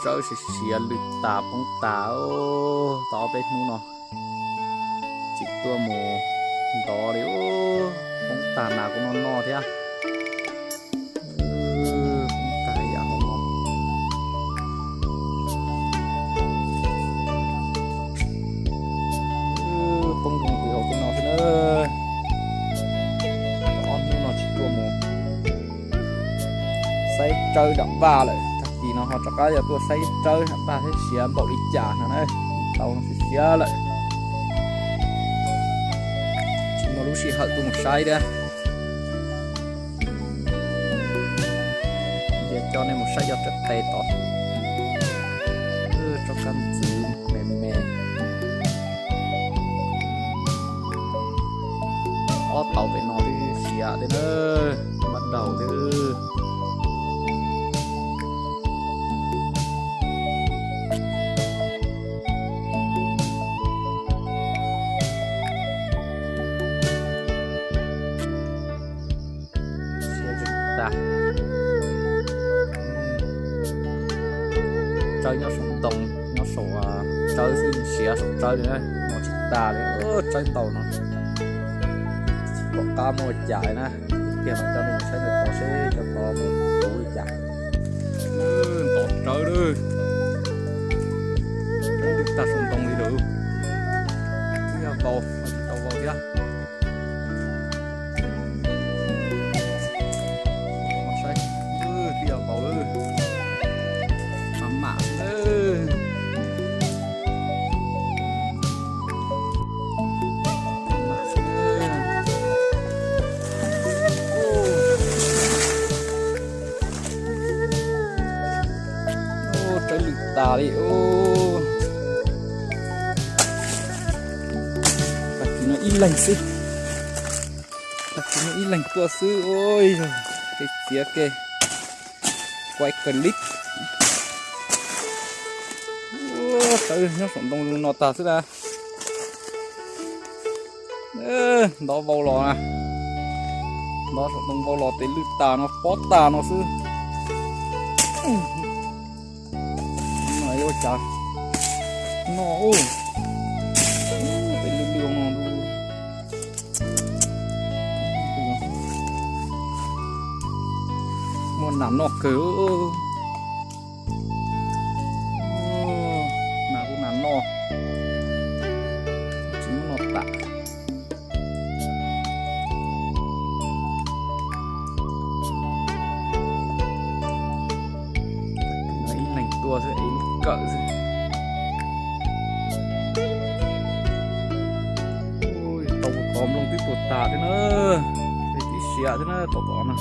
Tsawb siav siav lwj tas poob tas, tau ob peb hnub no tsis tuaj mus ntov li, poob tag nas kuj noj noj thiab. Poob tag ib yam nkaus no. Poob zoo li hauv tej no xwb na. Tau ob hnub no tsis tuaj mus saib tsawb nram vaj lawm, tag kis no ho rov qab yog tuaj saib tsawb nram vaj thiab siav npaum li cas no na. Tau no siav siav lawm, tsis muaj lub sij hawm tuaj mus saib thiab. Ces coj nej mus saib cov tsev qe tod, tsob kab ntxwv me me. Ob tau pem no twb siav thiab na, npab daug thiab. Siav tsis tas. Tsawb nyob saum ntoo, nyob saum tsawb xwb, siav saum tsawb li na, no tsis tas li, tsawb ntau no. Tsis pom qab muaj cas li na, tiag mas coj nej mus saib nws tod seb cov tod mus puv li cas. Ntov tsawb lawm, tsawb lwj tag saum ntoo li lawm. Twb yog vau, tsis tau vau thiab. Saib, twb yog vau lawm. Mam mam xwb. Tsawb lwj tas li. Tag kis no ib leeg xwb, tag kis no ib leeg tuaj xwb. Ua yog kev txiav kev quaj kawg li. Tsawb nyob saum ntoo no tag xwb na. Ntov vau los na, ntov saum ntoo vau los tes lwj tas no pob tas no xwb. No ua cas no, tes lwj lwj no. Muaj nas noj kawg. Nas kuj nas noj, tsis muab noj tas. Ib leeg tuaj xwb es lub kawm xwb. Tau qhov nplooj twb tuag tas thiab na, twb siav thiab na, tau qhov no.